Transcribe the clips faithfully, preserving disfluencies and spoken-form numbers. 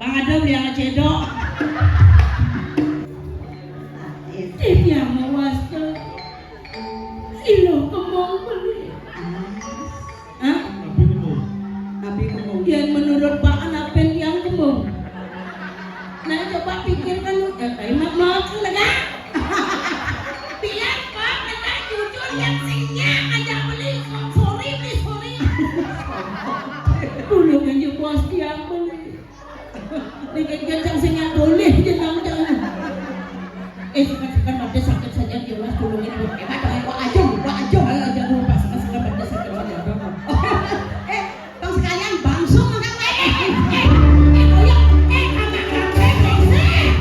Ada beli anak cedok. Ih, yang mewasta. Ilo kembang beli. Hah? Nabi kembung. Nabi kembung. Yang menurut Pak Napin yang kembung. Nah, coba pikirkan, eh, kayak mak mak lega. Biar Pak kena jujur yang singnya aja beli. Sorry, beli, sorry. Dulu kan je bos tiang beli. Dikit kencang sing nggak boleh je nang jangan. Eh, sekat-sekat mati sakit saja jelas tulungin. Eh, Pak, jangan, Pak Ajung, Pak Ajung. Eh, jangan lupa sekat-sekat mati sakit saja. Eh, Bang sekalian, bangsu makan. Eh, eh, eh, eh, eh, goyang. Eh, kakak, kakak, eh, eh.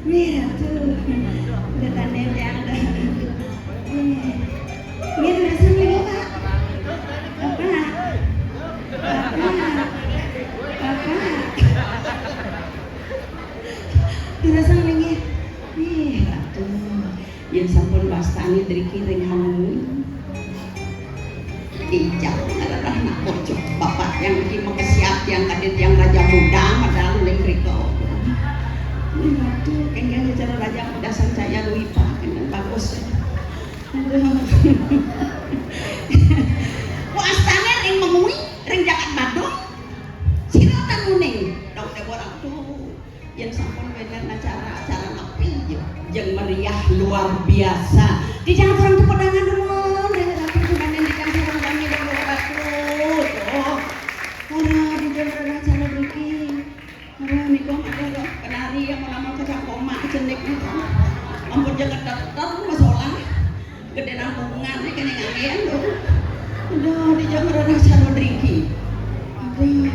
Nih, tuh. Udah tanda yang ada. Nih. Nih, udah sampai nih, Pak. Bapak. Bapak. Bapak. Dirasa ngelingi. Ih, Ratu. Yen sampun wastani driki ring anu. Ijak ngarah nak bocok. Bapak yang iki makesiat yang kadit yang raja muda padahal ning drika. Ih, Ratu, kengken Acara raja dasar cahaya Dwi Pak, kan bagus. Aduh. Ku astane ring Mengwi, ring Jagat Badung. Sira tan uning. Dong dewek ratu. Yen sampun wénten acara, acara napi ya? Yang meriah luar biasa. Di jangan orang tepuk tangan dulu. Dari ratu cuman yang di jangan orang kami dewek ratu. Oh. Ora di jangan acara mriki. Aduh, niku ada penari yang mau nama kecak koma, cenik niku. Ampun, jangan daftar masalah. Gedé nang bungan nih kene ngangen lho. Aduh, di jam rada sano driki. Aduh.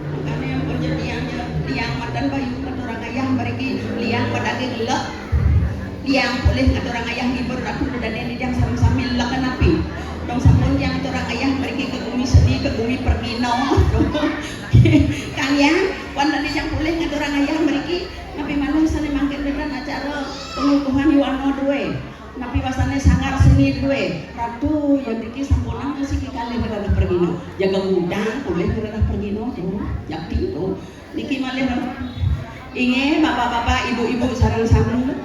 Makane ampun, jadi yang, yang madan bayu ngaturang ayah mriki, liang padaging lek. Yang polih ngaturang ayah ngibur ratu dedane nidang sami-sami lek kenapi. Dong sampun yang ngaturang ayah mriki ke bumi seni, ke bumi pergino. Kalian, wonten yang polih ngaturang ayah mriki, napi malih sane mangkin wonten acara pengukuhan yuwana duwe. Napi wasane sanggar seni duwe. Ratu, ya niki sampunang siki kalih ngeredah pergino. Jaga gudang polih ngeredah pergino tuh. Jakti tuh. Niki malih. Inggih, bapak-bapak, ibu-ibu, sareng sami.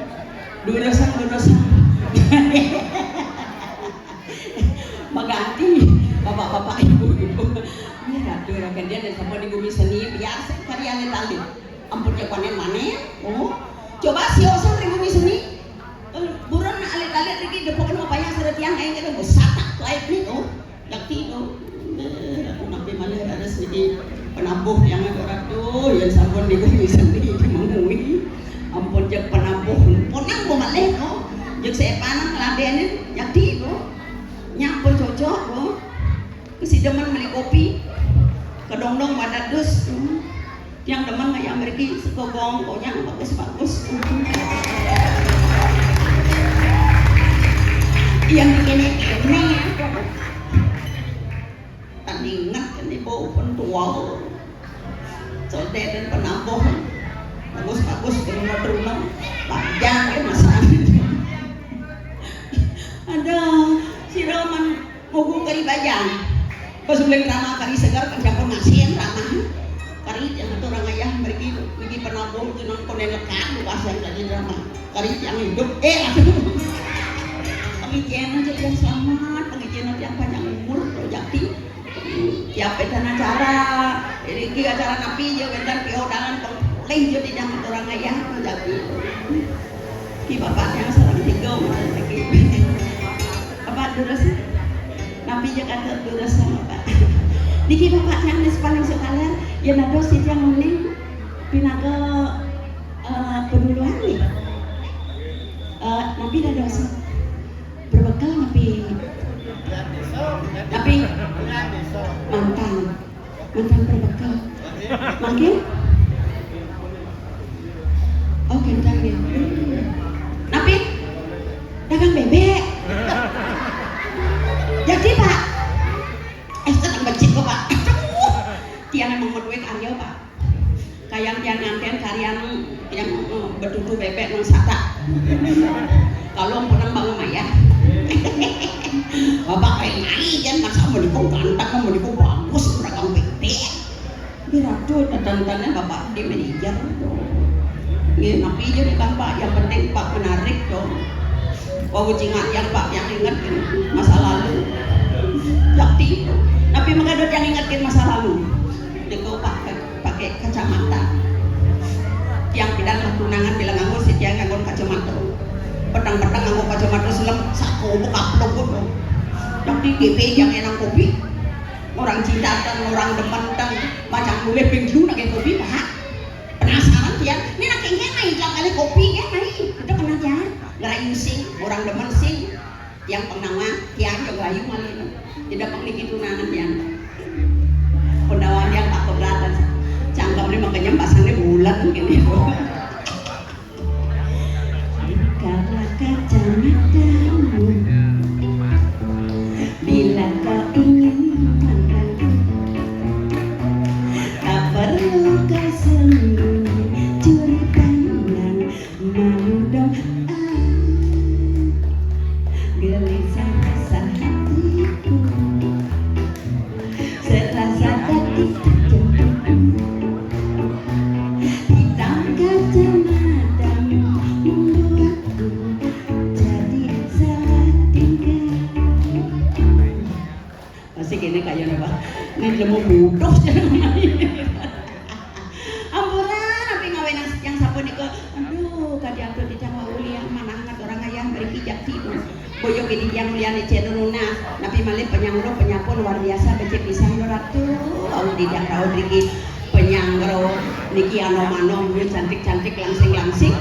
Durusang, durusang. Maganti, bapak-bapak, ibu-ibu. Ini ratu rakyat dia dan sama di bumi seni, biar saya karya alit-alit. Ampun, ya, panen-panen. Oh, coba siosan di bumi seni. Eh, buron alit-alit riki depokan apa yang sudah tiang aing kena besatak lain nih, oh. Dakti no. Eh, aku napi malih ada sedikit penabuh yang ada ratu, yang sampun di bumi seni di Mengwi. Ampun, jeg penabuh. Ponang ku malih no. Jeg sepanan ngeladenin, dakti no. Nyampun cocok no. Mesti demen beli kopi. Kedongdong pada dus. Hmm. Yang demen kayak mriki segogong konyang bagus-bagus. Yang kene-kene. Tadi ingat ini bau pentual. Solde dan penampuh. Bagus-bagus, terima-terima. Panjang ya, Mas. Ada siraman mugung kari bajang. Pas uleng ramah kari segar, kan siapa ngasihin ramah. Kari jangan tuh orang ayah, mereka, mereka penampuh, jenang konen lekat, lu pasang tadi ramah. Kari yang hidup, eh, aduh. Pengajian aja yang selamat, pengajian aja yang panjang umur, rezeki. Tiap ada acara, ini ki acara napi, ya, bentar, pio, dalan, peng-, leh, jadi jangan orang ayah, rezeki. Ki bapak yang salam tiga, macam lagi. Bapak durus, napi je kata durus sama Pak. Niki bapak yang paling sekalian, ya, nados yang mending pinaga, eh, penuluan nih. Eh, napi dados? Berbekal napi? Napi? Mantan. Mantan berbekal. Mungkin? Oh, kentang ya. Napi? Dagang bebek. Jadi, Pak. Eh, tenang becik kok, Pak. Aduh. Tiang emang mau duit Arya, Pak. Kayang tiang nganten karian yang, eh, betutu bebek nang satak. Kalau pulang bangun ayah. Bapak kayak nyai kan, masa menikung ganteng, menikung bagus, beragam bebek. Di ratu, tetantannya bapak di manajer. Nggih, napi aja nih, Pak, yang penting Pak menarik dong. Wau cingat yang Pak yang inget masa lalu. Yakti itu. Napi mengadut yang ingetin masa lalu. Deko Pak pakai kacamata. Tiang pidan lah tunangan bilang nganggo, si tiang nganggo kacamata. Petang-petang nganggo kacamata selem, sako buka pelukut. Yang di G P yang enang kopi. Orang cinta teng, orang demen teng, macam boleh ping telu nak kopi, Pak. Penasaran tiang. Ini nak kengkeng main tiap kali kopi kan main. Kita pernah tiang. Ngerayu sing, orang demen sing. Tiang pengawa, tiang juga ngerayu malu. Tidak pernah gitu nangan tiang. Pendawa tiang tak keberatan. Cangkem ini makanya pasangnya bulat mungkin itu. Bukalah kacamatamu bila kau ingin memandangku. Tak perlu kau sembunyi curi pandang, malu dong, ah, gelisah rasa hatiku. Jati. Boyo gini tiang mulyane ceno nunas, napi malih penyangro penyapo luar biasa becik pisan lo Ratu. Au di tiang rauh niki penyangro niki anom-anom, cantik-cantik, langsing-langsing.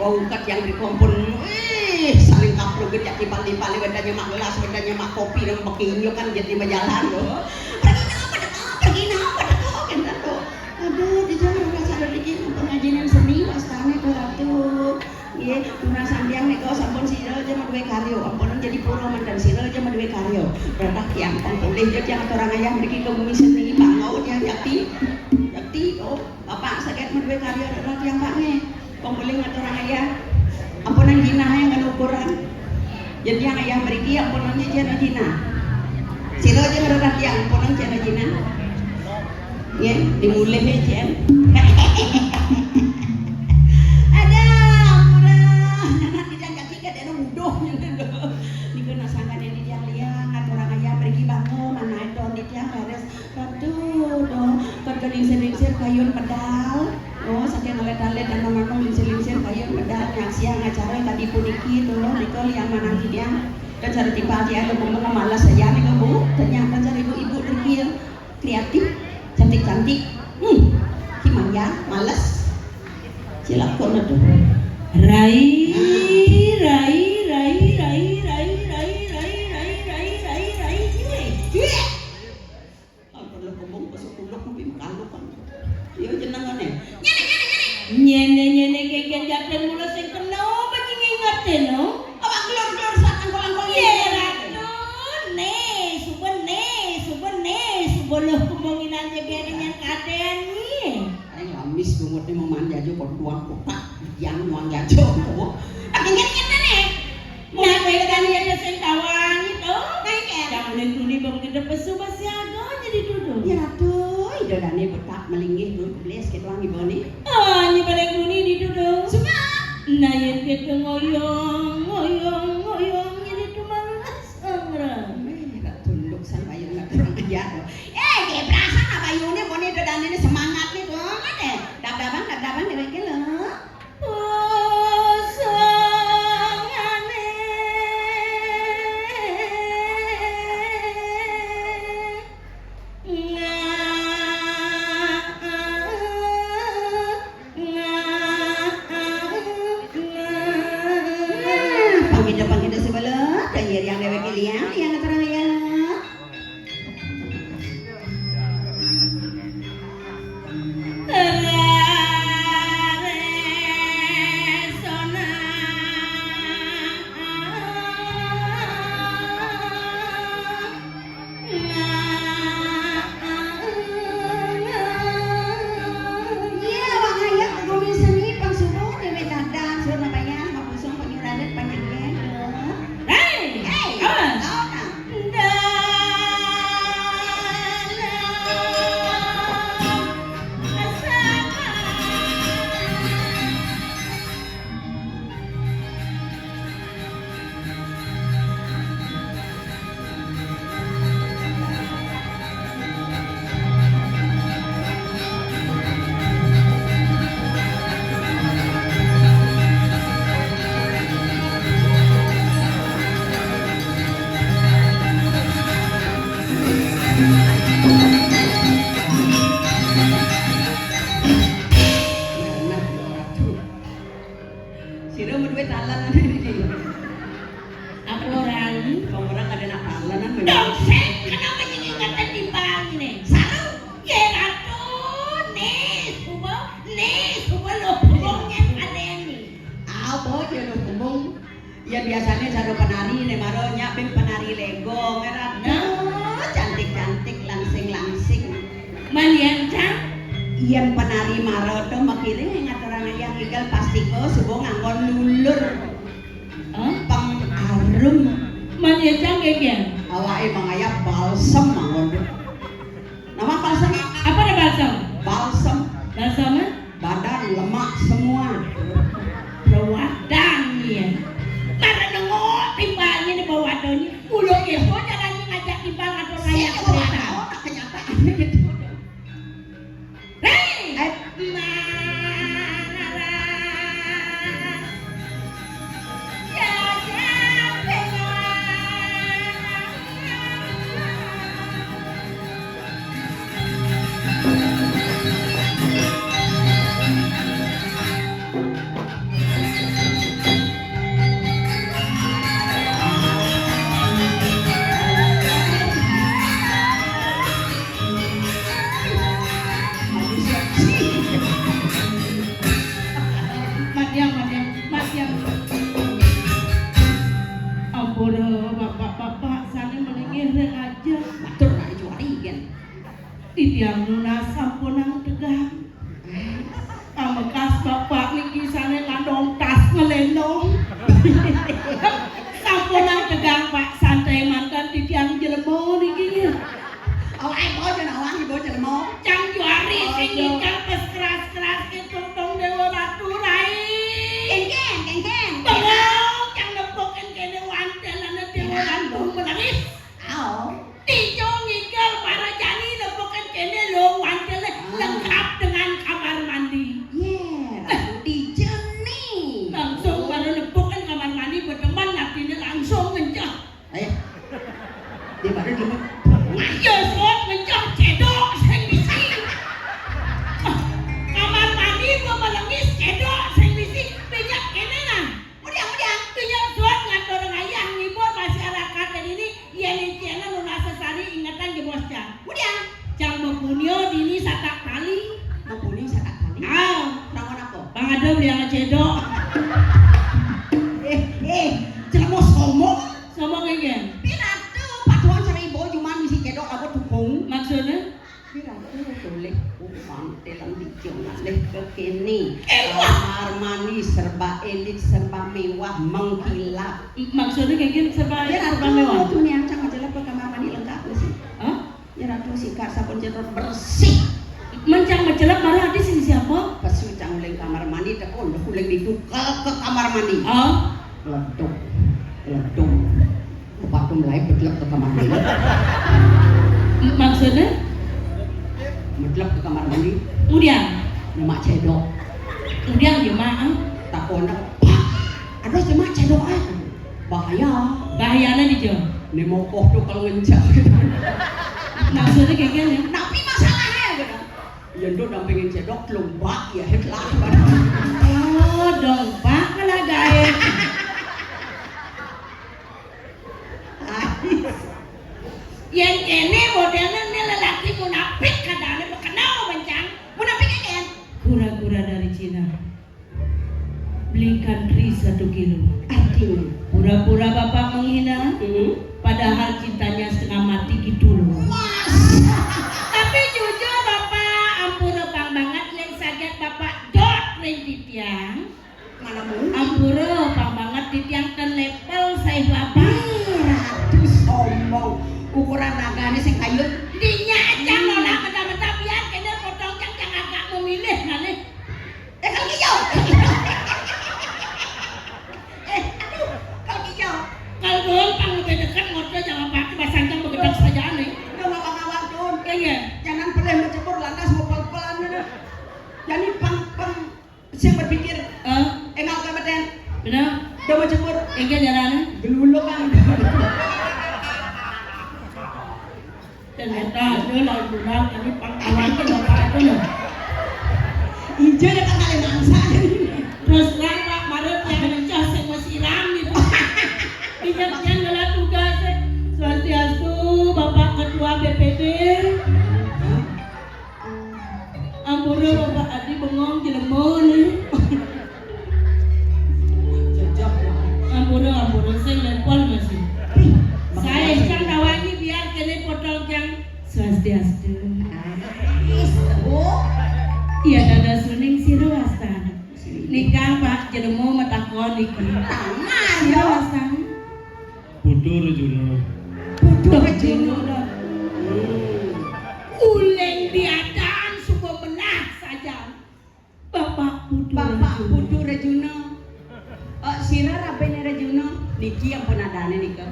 Wau ukat yang dikompon, wih, saling kaplugit ya timpal-timpal, bedanya mak gelas, bedanya mak kopi, dan bekinyo kan jadi majalan lo. Pergi napa deka, pergi napa deka, kenten to. Aduh, di jalan rasa ada dikit pengajian seni wastane to Ratu. Nggih, tunas sambiang nika sampun sira aja maduwe karya. Ampun jadi pura manten sira aja maduwe karya. Berkah tiang pang polih aja tiang aturang ayah mriki ke bumi seni, bangau tiang jati. Jati, oh, Bapak saget maduwe karya adalah tiang Pak nggih. Pang polih ngaturang ayah. Ampun nang jinah yang kan ukuran. Jadi tiang ayah mriki ampun nang nyicil jinah. Sira aja ngererah tiang ampun nang nyicil jinah. Nggih, dimulih ya, Cen. Ada, ampun. Anak tidak kaki kadene uduh. Niku nak sangkane di tiang liang, ngaturang ayah mriki bangun, mana itu di tiang leres. Ratu, do, kan kelingsir-lingsir kayun pedal. Oh, saking alet-alet dan memang lingsir-lingsir kayun pedal, nyaksiang acara tadi puniki, do, niku liang manang tiang. Kan cara tiba aja ada ngomong malas aja nih, Bu. Ternyata cara ibu-ibu terkil. Kreatif, cantik-cantik. Hmm, ki mangga, males. Cilakon atuh. Rai, rai, rai, rai, rai, rai, rai, rai, rai, rai, rai, rai, rai, rai, rai, rai, rai. Ampun lo kembung, besok kuluk, tapi makaluk kan. Iya, jenengane. Nyene, nyene, nyene. Nyene, nyene, keken jateng mula sing kena, apa sing ngingetin, no? Awak keluar-keluar saat angkol-angkol. Ye, Ratu, ne, suba ne, suba ne, suba lo kembung inan jegene nyen kaden ni. Ayo lamis gumut ni meman jajo kok tuang kotak, yang nuang jajo. Tapi nyen-nyen ne. Nah, kaya tadi ada sing tawang itu. Nah, iya. Yang uling tuni bang kita pesu basiaga jadi duduk. Ya, Ratu, ida dane betak melinggih dulu, belis gitu, wangi bani. Oh, nyi balik tuni di duduk. Suba. Nah, yen kita ngoyong, ngoyong, ngoyong, jadi tumbang sangra. Meh, rak tunduk san bayang nak kurang ajar. Eh, dia berasa nak bayune, mone ida dane ni semangat ni tuh, kan, eh? Dab-daban, dab-daban, dia balik gelo. Pusungane. Nga, nga, nga. Pangida-pangida sebala, dan yang dewek liang, yang terang ya. Iya, wak ngayak gumi seni pang subuh, dewe dadan, sur nabayang, mapusung, panyuradet, panyanggen. Hei! Hei! Awas! Lawan, nah. Sira maduwe talent. Apa orang? Wong orang ada nak talent, kan, bener. Dongseng, kenapa jadi ingetan timbang ini? Saru, ye Ratu, nih, suba, nih, suba lo kembungnya ada ini. Apa dia lo kembung? Ya, biasanya satu penari, nih, maro nyak ping penari legong, ya, Ratu. Nah. Cantik-cantik, langsing-langsing. Malian cang? Yen penari mara to makire ngaturang ayah igal pastika suba nganggo lulur. Hah? Pengarum. Malian cang geger. Awake mangaya balsem manggon. Nama balsem? Apa ada balsem? Balsem. Balsem, eh? Badan lemak semua. Bawadan ya. Mara nengok timbalnya di bawadannya. Ulo iso jalan ngajak timbang atau raya kereta. Sing ora tau, tak kenyataannya gitu. Hei! Eh. Manaras. Ya, ya. Dok. Eh, eh, jelema sombong. Sombong iki. Piye Ratu, paduan seribu cuma misi cedok aku dukung. Maksudnya? Piye Ratu, boleh uang telan dijeng ngalih ke kene. Eh, wah. Kamar mandi serba elit, serba mewah, mengkilap. M-, maksudnya kayak gini, serba, Piye serba Ratu, mewah. Tuh nih, ancang aja lah ke kamar mandi lengkap sih. Hah? Ya Ratu, sikat sabun cetrot bersih. Mencang mecelep marang ati sing siapa? Pesu cang uling kamar mandi teko uling ditukal ke kamar mandi. Oh. Leduk. Leduk. Kepatu mulai betlek ke kamar mandi. M-, maksudnya? Betlek ke kamar mandi. Kemudian? Nyemak cedok. Kemudian gimana? Takon, "Pak, ada nyemak cedok ah." Bahaya. Bahayanya di jauh. Ini mokoh tuh kalau ngencak. Maksudnya kayak gini. Tapi masalahnya gitu. Ya, itu dampingin cedok, lomba, ya, head lah. Oh, dong, Pak, malah gawe. Yang kene modelnya ini lelaki munafik, kadangnya berkenal mencang. Munafik kan? Kura-kura dari Cina. Belikan teri satu kilo. Artinya? Pura-pura bapak menghina, hmm, padahal cintanya setengah mati gitu loh. Mas. Tapi jujur bapak, ampura pang banget yang saget bapak dot ring titiang. Mana mungkin? Ampura pang banget titiang ten level saya bapak. Ih, Ratu sombong. Ukuran ragane sing kayun. Dinya aja, hmm, nolak mentah-mentah biar kene potong cang, cang agak memilih kali. Eh, kalau kijau. Eh, aduh, kalau kijau. Kalau doang pang lebih dekat ngotot jangan pakai bahasa ancang begedak saja nih. Udah ngawang-ngawang tuh. Iya, iya. Jangan boleh mencebur lantas mau pel-pelan mana. Jadi pang, pang, sing berpikir. Eh? Enggak ke beten. Benar. Udah mau cebur. Enggak jalan. Geluluk kan. Dan eta, dia lawan benar, ini pangkalan ke bapak itu loh. Injil ya kan kali mangsa. Terus terang, Pak, marut yang mencah sing mesiram gitu. Injak yang ngelah tugas, eh. Swastiastu, Bapak Ketua B P D. Ampura, Bapak Adi bengong jelema nih. Ampura, ampura, sing lepon masih. Saya cang tawangi biar kene potong cang. Swastiastu. Iya, dada suning sira wastan. Nikah, Pak, jelema matakon niki. Tangan. Sira wastan. Putu Rejuna. Putu Rejuna. Uling diadaan suba menah saja. Bapak Putu Bapak Rejuna. Putu Rejuna. Eh, sira rabene Rejuna. Niki ampun adane nika.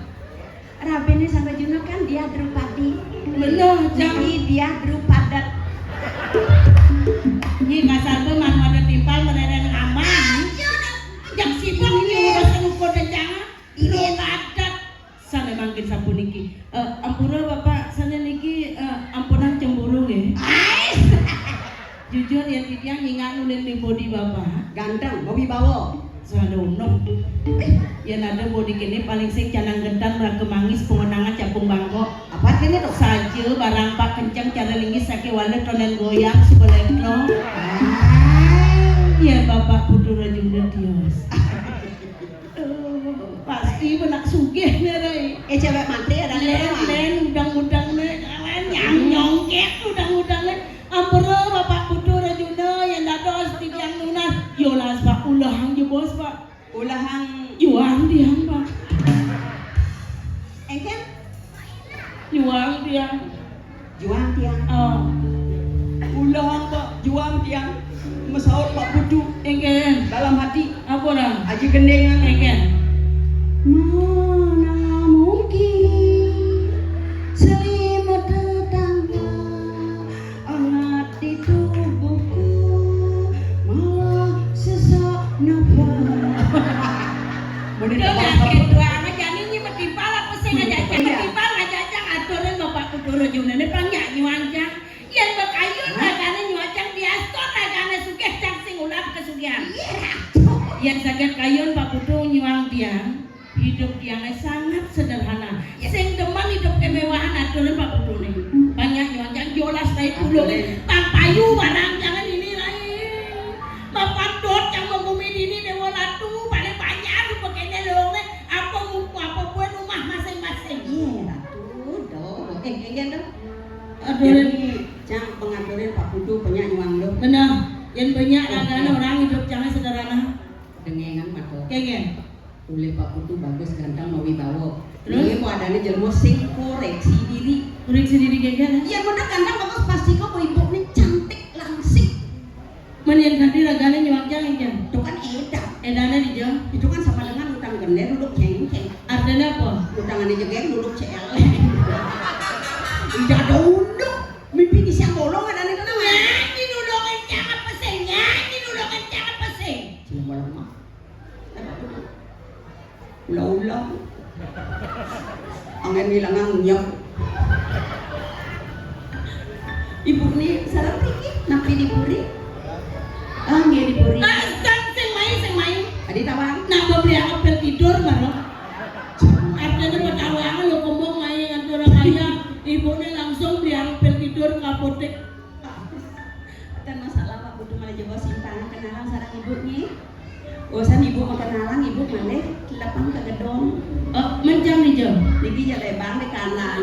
Rabene Sang Rejuna kan dia Drupadi. Bener, Cang. Niki dia Drupadat. Nyi kasar tuh man ada timpal mereren amah. Ayo, dah. Jak sibuk nyi urusan ukur dan jangan. Ini padat. Sana mangkin sapuniki. Eh, ampura Bapak, sana niki, eh, ampunang cemburu nggih. Ais. Jujur ya titiang ingat nulis di body Bapak. Ganteng, berwibawa. Sana unuk. Ya nada body kene paling sing canang gentan meraga mangis pengenangan capung bangkok. Apa artinya tuh? Saja barang Pak kencang cara linggis sake wale tonen goyang sebelah. Ah. Ya Bapak Putu Rejuna Tios. Pasti benak sugih nih, Rai. Eh, cewek mantri ada nih, Rai. Len, len, udang-udang nih, len, nyang nyongket udang-udang nih. Ampura, Bapak Putu Rejuna, yang dados titiang nunas. Yolas, Pak, ulahang jebos, Pak. Ulahang. Juang tiang, Pak. Engken? Juang tiang. Juang tiang. Oh. Ulah, Pak, juang tiang. Mesaut Pak Putu. Engken. Dalam hati. Apa dah? Aji gendingan. Engken. Mana mungkin selimut tetangga hangat di tubuhku malah sesak nafas. Boleh. Udah, tambah lah, apa? Kedua, jani nyi metimpal apa sih? Hmm, ngajak, iya. Metimpal ngajak, Cang, aturan Bapak Putu Rejuna ini pang nyanyi wancang. Yen bakayun, hah? Ragane nyuacang diaston, ragane sugih cang sing ulap kesugihan. Iya, Ratu. Yen saged kayun Pak Putu nyuang tiang, hidup tiangnya sangat sederhana. Iya. Sing demen hidup kemewahan aturan Pak Putu nih. Banyak nyuang cang jolas tai pulung. Aturan. Tang payu barang jangan ini lain. Papan dot yang menggumi dini Kéngkén. Oleh Pak Putu bagus, ganteng, mawibawa. Terus? Ié mau adané jelema sing koréksi diri. Koréksi diri kéngkén, ya? Iya, mun ganteng bagus pasti kok ibu nih cantik langsing. Mun yén ganti ragané nyuwak jang kéngkén. Itu kan édan. Édané di jang. Itu kan sama dengan utang gender duduk céngcéng. Artinya apa? Utang ané jegér duduk céléng. Iya ada unduk. Mimpi di siang bolong ada nih. Nyanyi dulu kencang apa sih? Nyanyi dulu kencang apa sih? Cuma bolong mah. Ulah-ulah. Angén ngilangang nyep. Ibu nih, salam tinggi, napi dipuri? Ah, nggih dipuri. Ah, sing, sing mai, sing mai. Adi tawang. Nak beli apel tidur baru. Artinya mau tawang lo kembung mai nganti orang kaya. Ibunya langsung beli apel tidur ke apotek. Ten masalah Pak Putu malah jebos simpang kenalan sareng ibu nih. Bosan ibu mau kenalan, ibu malih telepon ke gedung. Oh, mencang di jam. Niki ya lebang di kanan.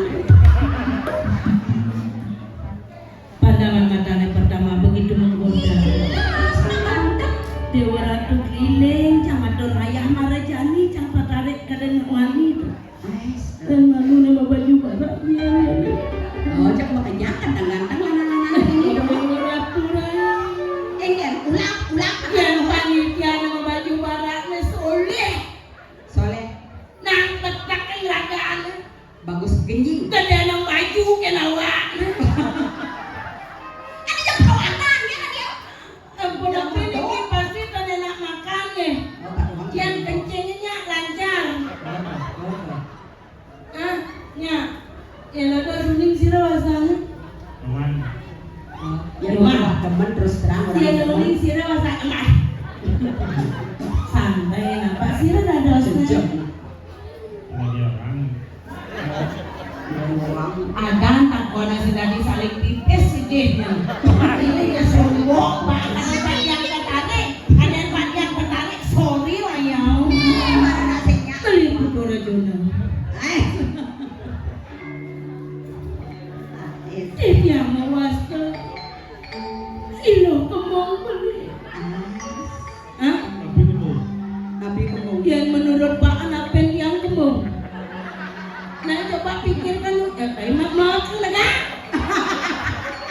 Pandangan matanya pertama begitu menggoda. Iya, jelas, nak ganteng. Dewa Ratu keliling, cang matur ayah Marajani, cang patarik kadén wani itu. Wes. Dan malu nama baju barak dia. Oh, cak makanya kadang ganteng lanang-lanang ini dong. Dewa Ratu raya. Éngkén, ulang, ulang. Yang panitia nama baju barak nih soleh. Soleh. Nang petak kan ragaan. Bagus genjing. Kadé nang baju kén awak. Ada yang perawatan ya dia. Ampun, ampun, ini pasti tadi nak makan nih. Oh, tak makan. Yang kencingnya lancar. Oh, oh. Ah, nya. Ya lo tuh suning sira rasanya. Aman. Oh, ya lu mah demen terus terang orang. Ya lo suning sira rasanya. Santai, napa sira ada dosa? Sejak. Ada orang. Ada tak kona sing dadi saling pipis sidihnya. Ini ya sombong, Pak. Ada Pak yang tertarik, ada Pak yang tertarik. Sorry lah ya. Beli Putu Rajuna. Eh. Titiang mawasta. Ilo kembung beli. Hah? Nabi kembung. Nabi kembung. Yang menurut Pak Anapin yang kembung. Nah, coba pikirkan, ya, kayak mak mau lega.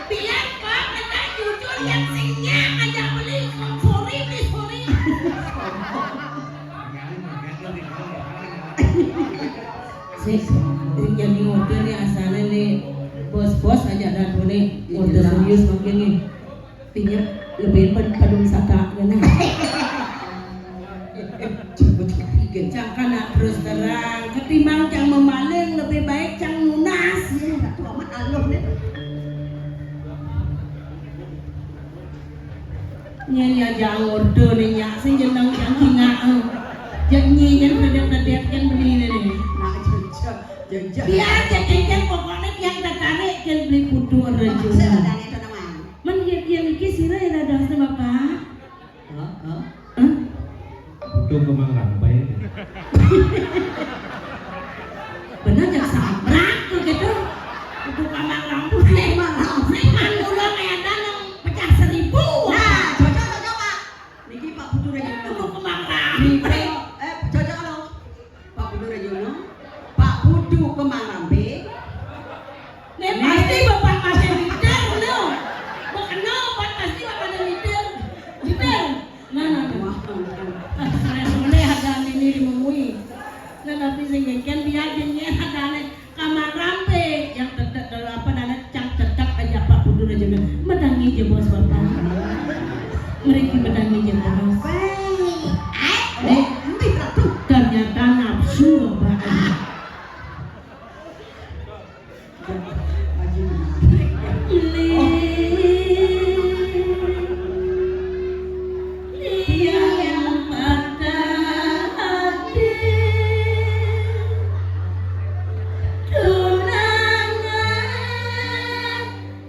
Biar Pak kena jujur yang singnya aja beli, sorry, beli, sorry. Sik, jadi ngorder nih asalnya nih bos-bos aja dah tuh nih. Iya, ngorder jelas. Serius mungkin nih. Pinjam lebih pen-, pedung sata kena. Cepet lagi. Cang kana terus terang, ketimbang cang memaling lebih baik cang lunas. Iya, tak amat aluh nih. Nyén ya jang ordo né nyak sing jeneng jang kina. Jek nyi nyén pedek-pedek kan beli né né. Nak jejak, jejak. Biar jek encen pokoknya tiang tertarik kan beli Putu Rejo. Saya ada nih teman. Men yen yen iki sira ya dadosne Bapak? Hah? Hah? Hah? Putu kemang rampai. Bener ya sabrak tuh gitu. Putu kemang rampai. Kemang rampai. Sing mandula kayak ada nang pecah seribu. Nah, cocok, cocok, Pak. Niki Pak Putu Rejo. Putu kemang rampai. Niki, eh, cocok loh. Pak Putu Rejono, Pak Putu Kemang Rampe. Nek pasti bapak pada mider lho. Mbok kena obat pasti bapak pada mider. Mider. Nah, nah, nah. Wah, oleh ada ini dimemui. Nah, tapi sing ngeken dia jenenge adane Kemang Rampe yang tetep apa namanya cang tetep aja Pak Putu Rejono. Medangi aja bos bapak. Mereka medangi aja bos. Eh, eh, endi Ratu? Ternyata nafsu bapak. Lagi menarik. Tiang patah hati. Tunangan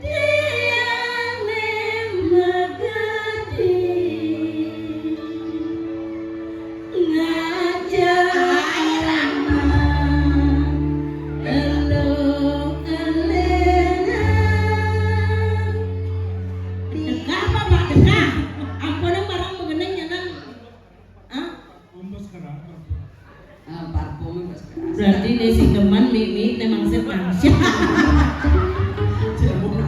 tiangé magadi. Ngajak elo-elengan. Dekah apa, Pak? Dekah. Ampun, barang mengenai nyanan. Hah? Ah, parfum wis keras. Berarti nek sing demen mik-mik nek mangsit-mangsit.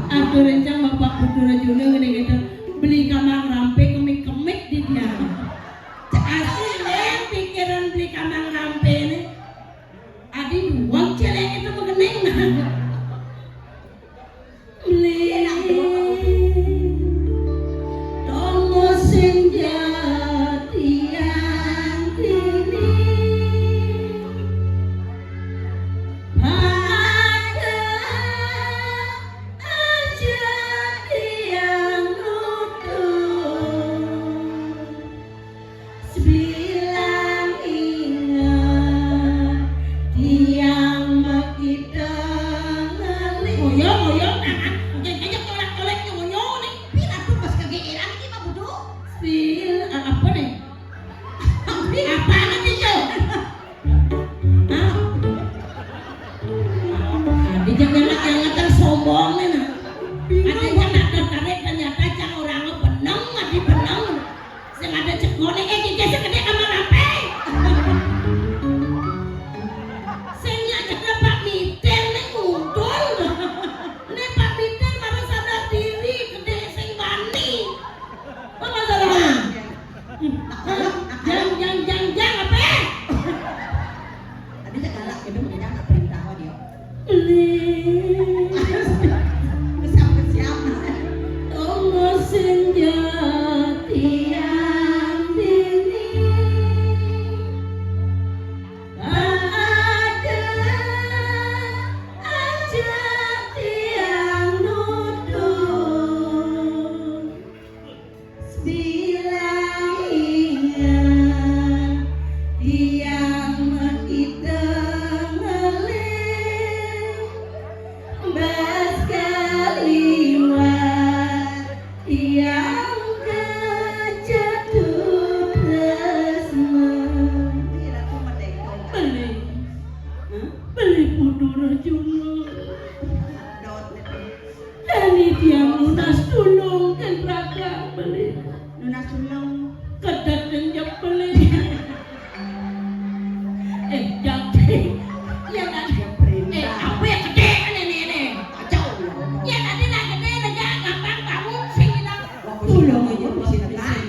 Aduh, rencang Bapak Putu Rajuna ngene gitu. Beli kamang rampe kemik-kemik di dia. Asli nek pikiran beli kamang rampe ini. Adi duwang celek itu mengenai nah. Mlih. Tonggo senja tiang dini. Pada aja tiang nutup. Sebilang ingat tiang makita ngalih. Ngoyo, ngoyo, nah, nah, jangan ngajak tolak-tolak ngoyo nih. Pi, aduh, pas kegeeran iki, Pak Budu. Sil, ah, apa nih? Apa nih, Jo? Hah? Nah, di jangan-jangan sombong nih, nah. Ada yang nak tertarik, ternyata cang orang beneng, adi beneng. Sing ada cegone, eh, iki sing gedhe kamar ape? Sing nyajak Pak Mitir ning nguntul. Nek Pak Mitir malah sadar diri, gedhe sing wani. Apa masalahnya? Jang, jang, jang, jang, apa? Tadi cek galak gitu, makanya nak perintah kok dia. Beli. Siap, siap. Tonggo senja tiang dini. Tak ada aja tiang nutup. Sebilang ingat tiang makita ngalih. Bas kaliwat tiang kejatuh tresna. Beli. Hah? Beli Putu Rajuna. Dot. Dani tiang nunas tulung ken raga beli. Nunas tulung. Kedek ken jep beli. Eh, jang. Ya kan? Eh, apa yang gede kan ini, ini? Kacau. Ya tadi nak gede lega gampang bangun sing hilang. Tulung aja masih tekan.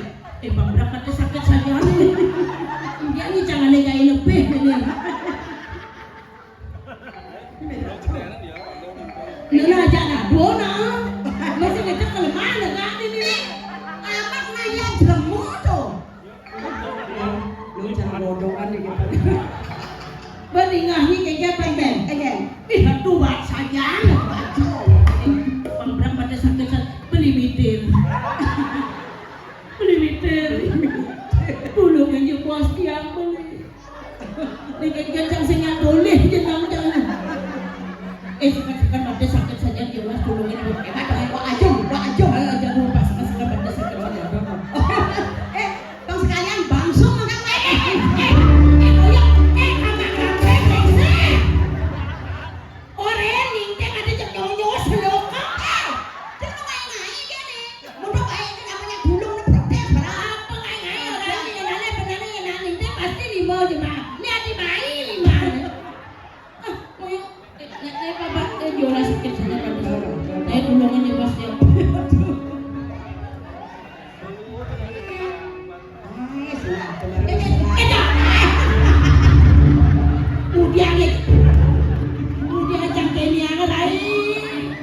Eh, Bang, berangkat sakit saja. Dia ini jangan legain lebih ini. Lha aja nak dona. Masih ngecek kelemahan kan ini. Amat nanya jemu tuh. Lu jangan bodoh kan gitu. Beningah ni kaya apa, Ben? Iya. Ih, aduh, Pak, sayang. Pembrang pada sakit, beli mitir. Beli mitir. Dulu kan je bos tiang beli. Nek kenceng sing nggak boleh, je nang jangan. Eh, sekat-sekat pada sakit saja, dia was tulungin. Eh, Pak, Pak Ajung, Pak Ajung. Eh, jangan lupa sekat-sekat pada sakit saja. Eh, Bang sekalian, bangsu makan wae. Eh, eh, eh, eh, koyo, eh, anak rantai, eh, sih. Ora ning tek ada cek nyonyo seloka. Eh, cek ngai-ngai kene. Mudah bae iki namanya bulung ne protes, Bra. Apa ngai-ngai ora ning ngene bener ngene ning tek pasti lima aja, Bang. Ini ati mai lima. Ah, koyo, eh, nek, nek, Bapak, eh, yo ora sakit saja, Pak. Saya tulungan ya, Mas, ya. Udah nih. Udah aja kene yang lain.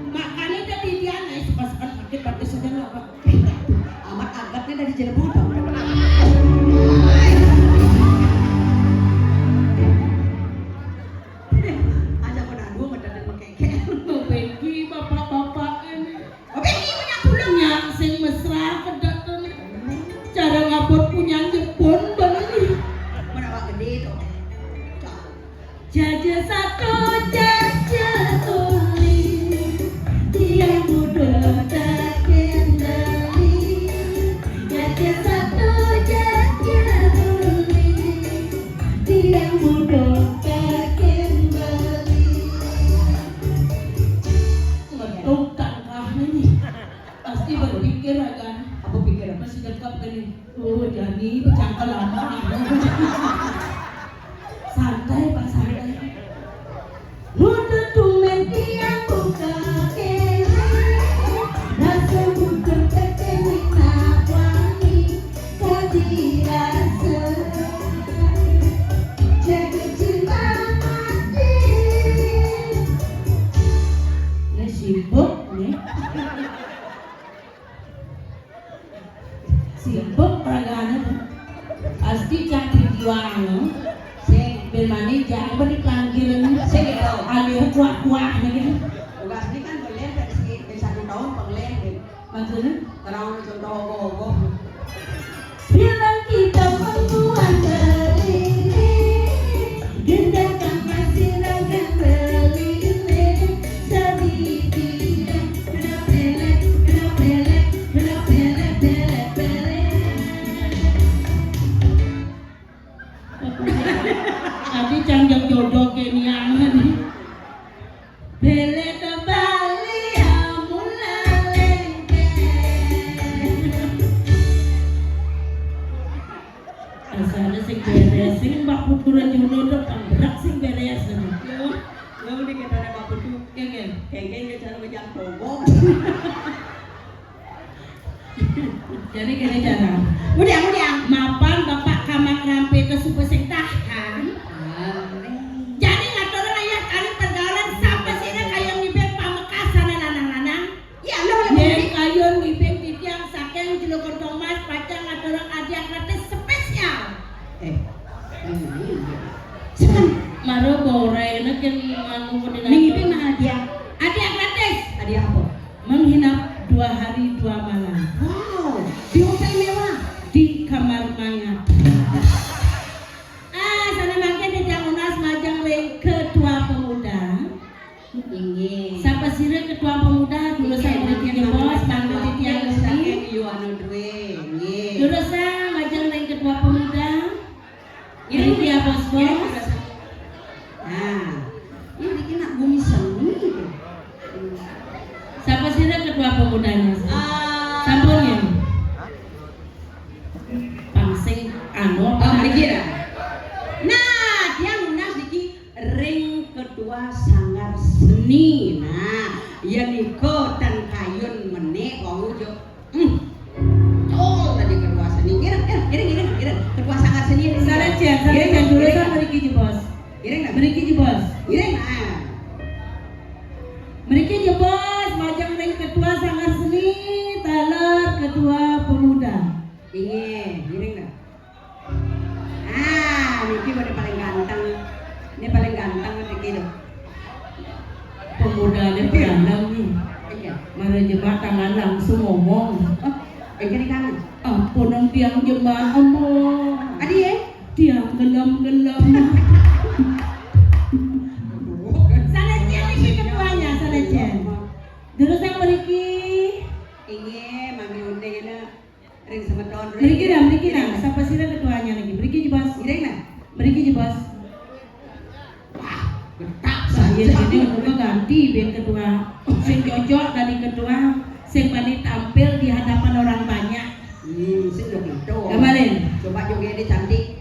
Makanya tadi dia naik pas sakit pakai saja nggak apa. Amat angkatnya dari Cirebon. Aja kok nanggung ada dan mengkeke. Bagi bapak-bapak ini. Oke, ini punya pulang ya, sing mesra kedatene. Cara ngabot punya Jepun beli. Mana Pak gede itu? Jaja satu, jaja tuli, dia muda tak kendali. Jaja satu, jaja tuli, dia muda tak kendali. Tukang kah ini? Pasti berpikir akan apa pikiran? Masih cakep gini. Oh, jadi bercakap lama. Santai, Pak, santai. Nuntut tumben tiang buka kene, rasa buka kene nak wangi, kadi rasa jaga cinta mati. Ini sibuk, nih. Sibuk peragaannya tuh. Pasti cang perjuangan, no? Sing. Ben mani jangan berdipanggil, no? Sing gitu. Alih kuah-kuah, no, gitu. Tugas ini kan boleh, kan, sih, di satu tahun boleh, gitu. Maksudnya? Terang contoh ogoh-ogoh. Bilang kita perempuan beriring, gendang kapas sirah beriring, sedih tidak, kena pelek, kena pelek, kena pelek, pelek, pelek. Tapi canjang jodoh keniangan. Bele kembali amula lengket. Rasanya sing beres, sing Mbak Putu Rajuno udah panggerak sing beres. Yo, yo, di kita ada Mbak Putu. Kengkeng. Kengkeng ke cara macam togok. Jadi kene cara. Udah, udah. Mapan Bapak Kamang Rampe ke supe sing tahan. Jadi ngatur ayah kali pergaulan sampai sini kayu ngibing pamekasan lanang-lanang. Iya, lo boleh. Yen kayu ngibing titiang saking Jero Kentong Mas pacang ngatur hadiah gratis spesial. Eh. Sekarang maro borai nak yang anu mau ngibing mah hadiah. Hadiah gratis. Hadiah apa? Menginap dua hari dua malam. Wow, di hotel mewah. Di kamar mayat. Ah, sana mangke titiang nunas majeng ring ketua pemuda. Inggih. Sapa sira ketua pemuda? Durusang mriki jebos, mangke titiang ngendi. Inggih. Durusang majeng ring ketua pemuda. Ngiring dia, bos-bos. Nah, ini kena gumseng gitu. Sapa sira ketua pemudanya? Ah. Sampun ya? Pang sing anu apa? Oh, mriki ya. Nah, tiang nunas niki ring ketua sanggar seni. Nah, ya nika tan kayun menik wau jo. Hmm. Betul tadi ketua seni. Ngiring, ngiring, ngiring, ngiring, ngiring. Ketua sanggar seni. Salah jen, salah jen. Durusang mriki jebos. Ngiring, nah. Mriki jebos. Ngiring, nah. Mriki jebos, majeng ring ketua sanggar seni, taler ketua pemuda. Inggih, ngiring, nah. Ah, niki udah paling ganteng. Ini paling ganteng niki lho. Pemudane piandang nih. Iya. Mara jemaah tangan langsung ngomong. Oh, eh, jadi kangen. Apa nang tiang jemaah ngomong? Adi, eh? Tiang gelem-gelem. Salah jen niki ketuanya, salah jen. Durusang mriki. Inggih, mami unde kena. Ring semeton, ring. Mriki dah, mriki dah. Sapa sira ketuanya lagi? Mriki jebos. Ngiring nah. Mriki jebos. Wah, getak saja. Ini umurnya ganti biar ketua. Sing cocok tadi ketua. Sing paling tampil di hadapan orang banyak. Hmm, sing dong itu. Gamalin. Coba joget dia cantik.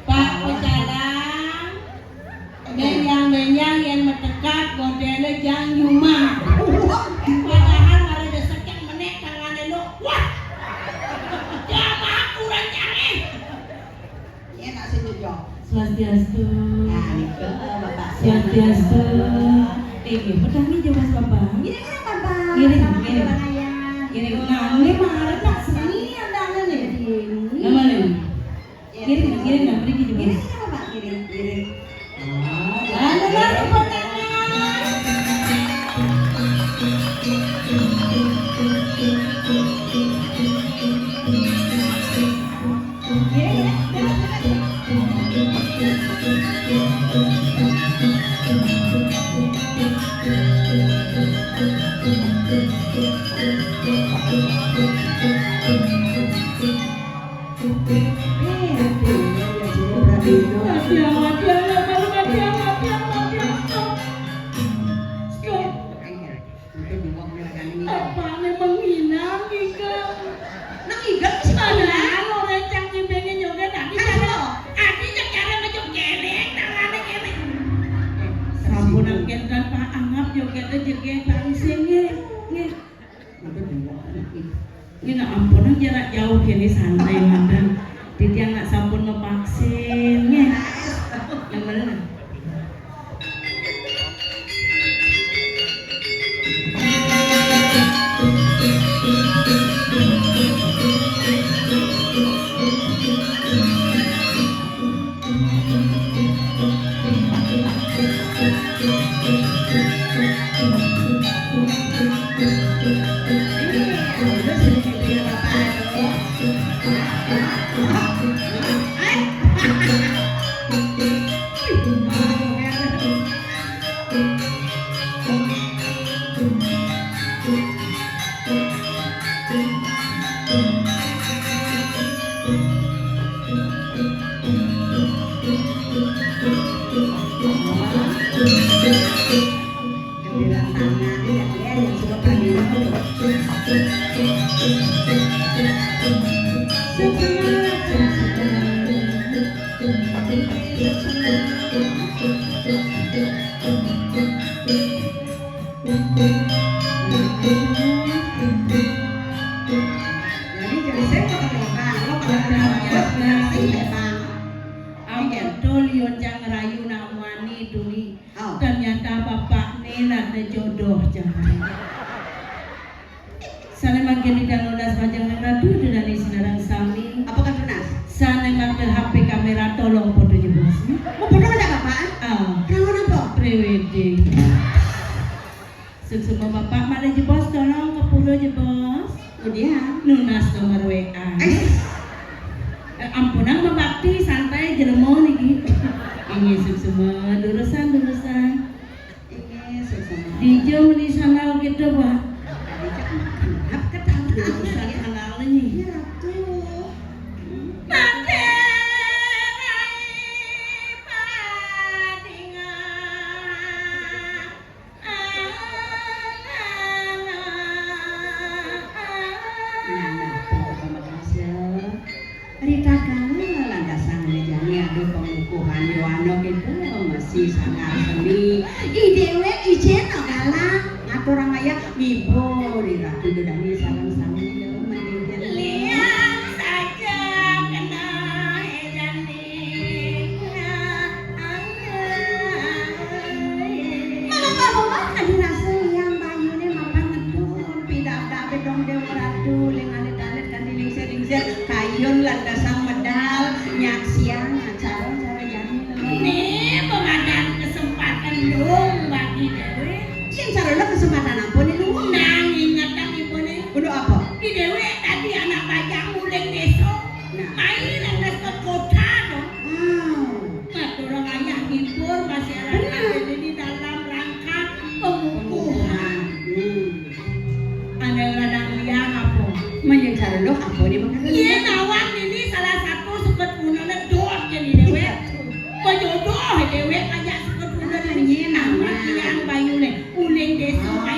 Pak Pecalang, menyang-menyang yang mendekat, Nggih, petani jebos Bapak. Ngiring, ngiring, Bapak. Ngiring, sama ngiring. Abang Ayah. Ngiring. Nah, ini mah arep nak seni andane nih. Ini. Nama nih? Ngiring, ngiring, nah, mriki jebos. Ngiring, ngiring, Bapak. Ngiring, ngiring. Ah, ya, benar, tepuk tangan. Aduh, aduh, aduh, aduh, aduh, aduh. Stop. Stop. Itu dua kali ini. Apa memang hilang, Ika? Nang Ika sih mana? Padahal orang cang ngibengin joget, tadi cara, tadi cara ngejok geleng, tangane geleng. Sampun angken kan Pak Angap joget aja, joget langsung, nggih, nggih. Itu dua kali. Ini nak ampun, jarak jauh kene santai mantun. Titiang nak sampun ngevaksin, nggih. Yang bener. Jadi, jadi saya kok ada bang, lo kalau ada bang, bos, bang, sih, ya, bang. Ampun, Tol, yo jang rayu nak wani tuni. Oh. Ternyata bapak ni nak ada jodoh, jangan. Sane mangkin tiang nunas majeng ring Ratu Ida Dane Sinareng sami. Apa kan tunas? Sane mangkin H P kamera tolong foto jebos. Mau foto ada bapak? Ah. Kenapa napa? Pre-wedding. Suksma bapak malih jebos tolong ke pura jebos. Kemudian? Nunas nomor W A. Eh. Eh, ampunang mabakti, santai jelema niki. Inggih suksma, durusang, durusang. Inggih suksma. Dija meni sandal kita, Pak. Dija, kenapa ketawa? Durusang sandal niki. Iya, Ratu. Mate rai padingan. Nah, nah, pokok makasih. Rita kala lantasan ngejani ada pengukuhan Yohana kita masih sangat seni. I dewe ijen no kala ngaturang ayah ngibur Ratu Ida Dane sareng sami mending. Liang saja kena ejani. Mama, mama, mama, adi rasa liang bayune mapan ngedun, pidabdab dong Dewa Ratu, ling alit-alit kan dilingsir-lingsir, kayun lantasan medal, nyaksian acara-acara jani lho. Ini pemadan kesempatan dong bagi dewe. Yen sarana kesempatan apa nih, Luwung? Nang ingetan ibu nih. Kudu apa? Di dewe tadi anak bajang uling desa. Nah. Main lantas ke kota dong. Wow. Ngaturang ayah ngibur masyarakat. Bener. Ini dalam rangka pengukuhan. Hmm. Ane ladang liang apa? Menyen sarana apa nih, Bang? Iya, nawan ini salah satu sebetulnya dot jadi dewe. Iya. Pejodoh dewe ngajak sebetulnya ini. Iya, nawan. Liang bayune. Uling desa. Ah.